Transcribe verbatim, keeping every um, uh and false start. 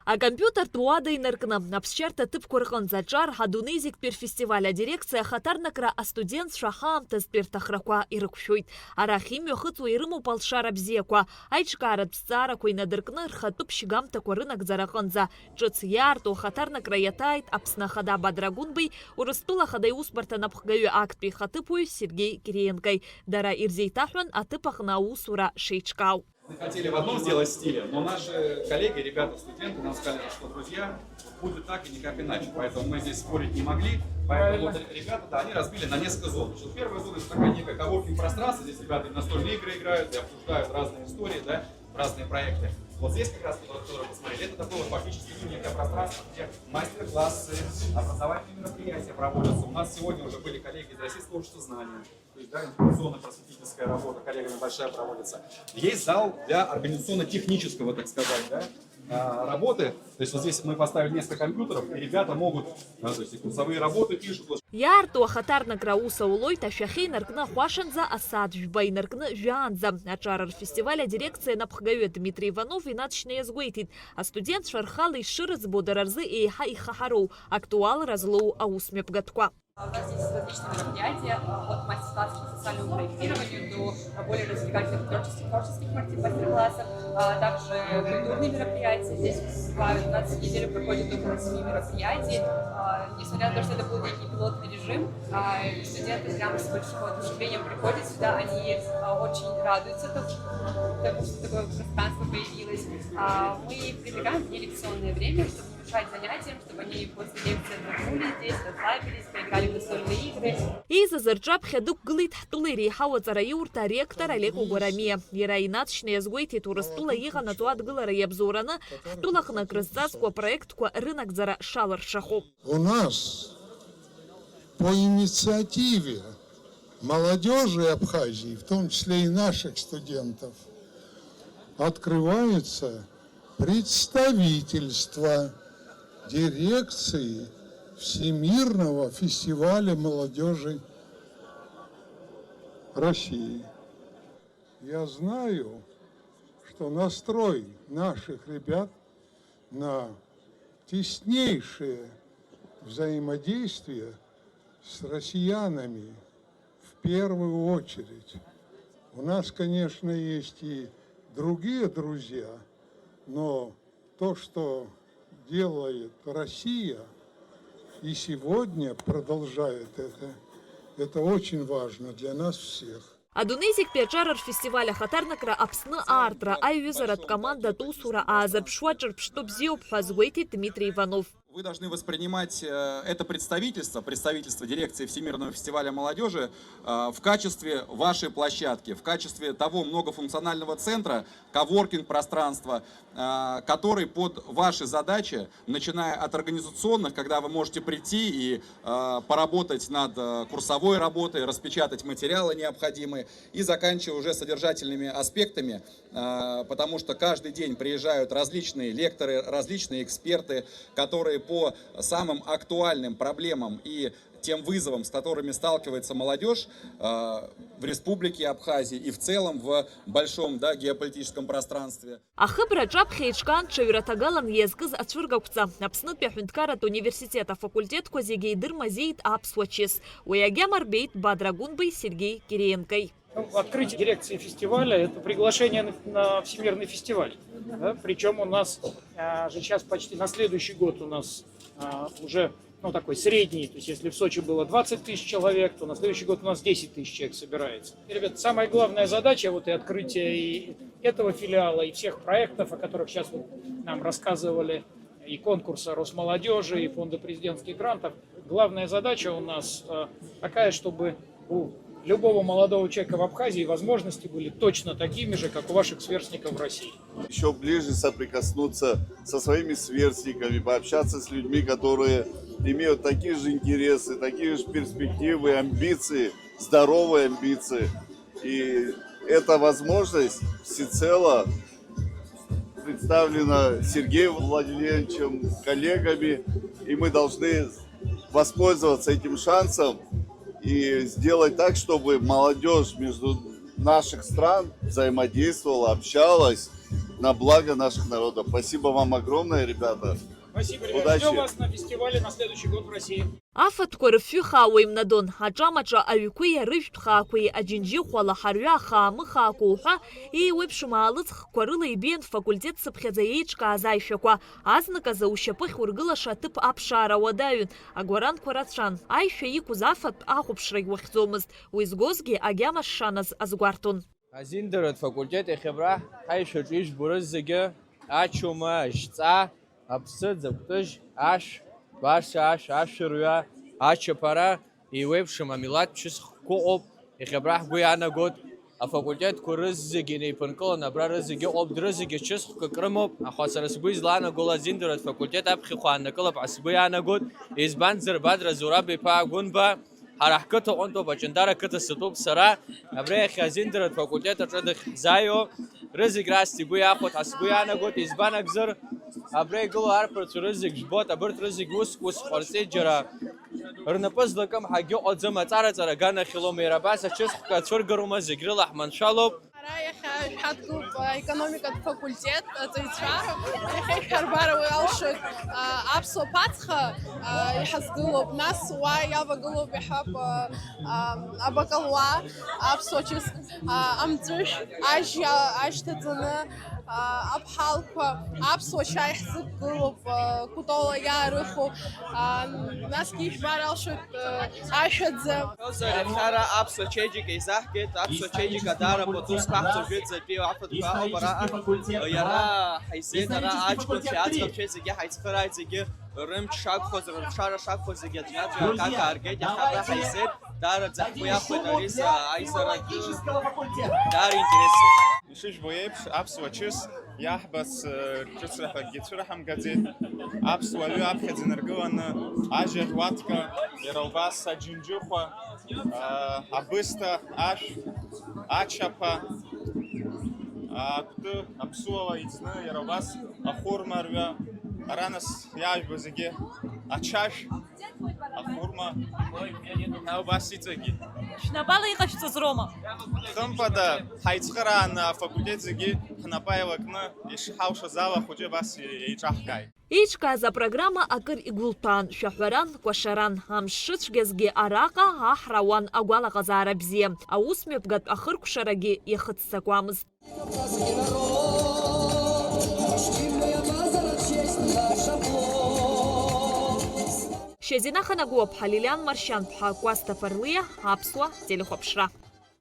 Акомпиутертә уада инаркны, аԥсшьарҭа ҭыԥқәа рҟынӡа аҿар, адунеи зегьтәи рфестиваль адирекциа ахаҭарнакра астудентцәа ҳаамҭазтәи рҭахрақәа ирықәшәоит. Арахь имҩахыҵуа ирымоуп алшара бзиақәа, аиҿкааратә зҵаарақәа инадыркны рхатәы ԥшьгамҭақәа рынагӡара аҟынӡа. Ҿыц иаарту ахаҭарнакра иаҭааит Аԥсны Ахада Бадра Гәынбеи, Урыстәыла Ахада иусбарҭа напхгаҩы актәи ихаҭыԥуаҩ Сергеи Кириенкои. Дара ирзеиҭаҳәан аҭыԥ аҟны аусура шеиҿкаау. Мы хотели в одном сделать стиле, но наши коллеги, ребята, студенты нам сказали, что, друзья, будет так и никак иначе. Поэтому мы здесь спорить не могли. Поэтому вот ребята, да, они разбили на несколько зон. Значит, первая зона — это такая некая коворкинг пространство. Здесь ребята и в настольные игры играют, и обсуждают разные истории, да, разные проекты. Вот здесь как раз, вот, которые посмотрели, это такое вот фактически, ну, некое пространство, где мастер-классы, образовательные мероприятия проводятся. У нас сегодня уже были коллеги из Российского общества знания. То есть, да, информационно-просветительская работа коллегами большая проводится. Есть зал для организационно-технического, так сказать, да, а, работы. То есть вот здесь мы поставили несколько компьютеров, и ребята могут, да, то есть и курсовые работы пишут. Иаарту ахаҭарнакра аус аулоит ашәахьа инаркны ахәашанӡа, асааҭ жәба инаркны жәаанӡа. Аҿар рфестиваль адирекциа напхгаҩы Дмитрий Иванов инаҵшьны иазгәеиҭеит, астудентцәа рхала ишырыӡбо дара рзы еиҳа ихаҳароу, актуалра злоу аусмҩаԥгатәқәа. У нас здесь различные мероприятия, а, от мастер-классов по социальному проектированию до, а, более развлекательных творческих, творческих мастер-, мастер-классов, а также культурные мероприятия. Здесь бывают, у нас в неделю проходит около семи мероприятий. А, несмотря на то, что это был некий пилотный режим, а, студенты прямо с большим воодушевлением приходят сюда, они, а, очень радуются тому, тому, что такое пространство появилось. А, мы предлагаем вне лекционное время, чтобы не мешать занятиям, чтобы они после лекции отдохнули здесь, расслабились, поиграли в настольные игры. Еизаз рҿаԥхьа дықәгылеит ҳтәыла иреиҳау аҵараиурҭа аректор Олег Угәарамиа. Иара инаҵшьны иазгәеиҭеит, Урыстәыла иҟанаҵо адгылара иабзоураны ҳтәылаҟны акрызҵазкуа апроектқәа рынагӡара шалыршахо. У нас по инициативе молодёжи Абхазии, в том числе и наших студентов, открывается представительство дирекции Всемирного фестиваля молодёжи России. Я знаю, что настрой наших ребят на теснейшее взаимодействие с россиянами в первую очередь. У нас, конечно, есть и другие друзья, но то, что делает Россия и сегодня продолжает это, это очень важно для нас всех. Адунеи зегьтәи аҿар рфестиваль ахаҭарнакра Аԥсны аартра аиҩызаратә командатә усура аазырԥшуа ҿырԥштәы бзиоуп ҳәа азгәеиҭеит Дмитрий Иванов. Вы должны воспринимать, э, это представительство, представительство дирекции Всемирного фестиваля молодёжи, э, в качестве вашей площадки, в качестве того многофункционального центра, коворкинг-пространства, э, который под ваши задачи, начиная от организационных, когда вы можете прийти и, э, поработать над, э, курсовой работой, распечатать материалы необходимые, и заканчивая уже содержательными аспектами, э, потому что каждый день приезжают различные лекторы, различные эксперты, которые по самым актуальным проблемам и тем вызовам, с которыми сталкивается молодёжь, э, в Республике Абхазия и в целом в большом, да, геополитическом пространстве. Ахыбра аҿаԥхьа еиҿкаан ҽаҩра ҭагалан иазкыз ацәыргақәҵа, Аԥснытәи аҳәынҭқарратә университет афакультетқәа зегьы идырмазеит аԥсуа чыс. Уи агьама рбеит Бадра Гәынбеи Сергеи Кириенкои. Ну, открытие дирекции фестиваля — это приглашение на, на всемирный фестиваль. Да? Причём у нас, а, же сейчас почти на следующий год у нас, а, уже, ну, такой средний. То есть, если в Сочи было двадцать тысяч человек, то на следующий год у нас десять тысяч человек собирается. И, ребят, самая главная задача вот и открытия и этого филиала, и всех проектов, о которых сейчас вот нам рассказывали, и конкурса Росмолодёжи, и фонда президентских грантов. Главная задача у нас, э, такая, чтобы у любого молодого человека в Абхазии возможности были точно такими же, как у ваших сверстников в России. Ещё ближе соприкоснуться со своими сверстниками, пообщаться с людьми, которые имеют такие же интересы, такие же перспективы, амбиции, здоровые амбиции. И эта возможность всецело представлена Сергеем Владимировичем, коллегами, и мы должны воспользоваться этим шансом и сделать так, чтобы молодёжь между наших стран взаимодействовала, общалась На благо наших народов. Спасибо вам огромное, ребята. Спасибо, ребята. Удачи. Ждём вас на фестивале на следующий год в России. Афатәқәа рыфҩы хаауа имнадон, аҿамаҿа аҩқәеи арыжәтә хаақәеи аџьынџьыхәа, лаҳарҩа, ахаамы хаақәа уҳәа, еиуеиԥшым аалыҵхқәа рыла ибеиан факультет цыԥхьаӡа еиҿкааз аишәақәа. Азныказы ушьапы ахьургылаша аҭыԥ аԥшаара уадаҩын, агәаранқәа рацәан, аишәа иқәыз афатә ахәаԥшрагь уахьӡомызт, уи згозгьы агьама шшаназ азгәарҭон. Азиндаратә факультет иахьа абра ҳаишәаҿы ижәбо рызегьы, ачума, ажьҵаа, аԥсыӡ, акәтыжь, ашә, баша ашә, ашәырҩа, ачаԥара, еиуеиԥшым амилаҭ ԥшьысхқәа ыҟоуп, иахьа абра ҳгәы иаанагоит, афакультетқәа рызегьы инеиԥынкыланы абра рызегьы ыҟоуп, рызегьы чысхкык рымоуп, аха сара сгәы излаанаго ала азиндаратә факультет аԥхьахә ааннакылап ҳәа сгәы иаанагоит, избанзар, Бадра Зураб-иԥа Гәынба, ҳара ҳқыҭа аҟынтәоуп, Аҷандара қыҭа сатәуп сара, абра иахьа азиндаратә факультет аҿы дахьҳзааиуа, рызегь раасҭа игәы иахәоит ҳәа сгәы иаанагоит, избан акәзар, абра игылоу арԥарцәа рызегь жәбоит, абырҭ рызегь уск ус ҟарҵеит, џьара рнапы злакым ҳәагьы ыҟаӡам, аҵара-ҵара аганахьалом, иара абас ачысхқәа ацәыргароума, зегь рыла ҳманшәалоуп. Ара иахьа шәҳадгылоуп, а, економикатә факультет аҵаҩцәа. Иахьа ишәҳарбар алшоит, а, аԥсуа ԥацха, а, иҳазгылоуп, нас уа иавагылоуп, иаҳҳәап, а, а, абакалуа, аԥсуа чыск, а, амҵәышә, ажьа ашьҭаҵаны, а, аԥҳалқәа, аԥсуа шьа иаҳзықәгылоуп, а, Кәтола иаарыху, а, насгьы ижәбар алшоит, а, ашәаӡа. Иахьа ара аԥсуа чеиџьыка изаҳгеит, аԥсуа чеиџьыка даара пату зқәаҳҵо жәытәӡатәи афатәқәа ыҟоуп араҟа. Иара ҳаизеит, ара аҷкәынцәеи аӡӷабцәеи зегьы ҳаицхырааит, зегьы рымч шакәхоз, рылшара шакәхоз зегьы аӡәаӡәа акака ааргеит, иахьа абра ҳаизеит, даараӡа ҳгәы иахәеит ари аизара даара интересуп. Ишыжәбо еиԥш, аԥсуа чыс иаҳбац, э, ҿыцраҳәа акгьы цәыраҳамгаӡеит. Аԥсуа аҩы аԥхьаӡа инаргыланы, ажьаӷь уаҭка, иара убас аџьынџьыхәа, э, абысҭа, ашә, ачаԥа, акәты, аԥсуала иӡны, иара убас ахәырма рҩа, ара нас иаажәбо зегьы, ачашә, ахәырма, ҳәа убас иҵегьы. Шәнапала иҟашәҵаз роума? Хымԥада, ҳаицхырааны афакультет зегьы ҳнапы ааилакны, ишҳалшоз ала ахәыҷы абас еиҿаҳкааит. Еиҿкааз апрограмма акыр игәылҭәаан, шәаҳәаран, кәашаран, амш шыцәгьазгьы араҟа аҳра ауан агәалаҟазаара бзиа, аусмҩаԥгатә ахыркәшарагьы иахыццакуамызт. Шьазина Ханагәлаԥҳа, Лилиан Маршьанԥҳа, Кәасҭа Ԥарлиа, Аԥсуа телехәаԥшра.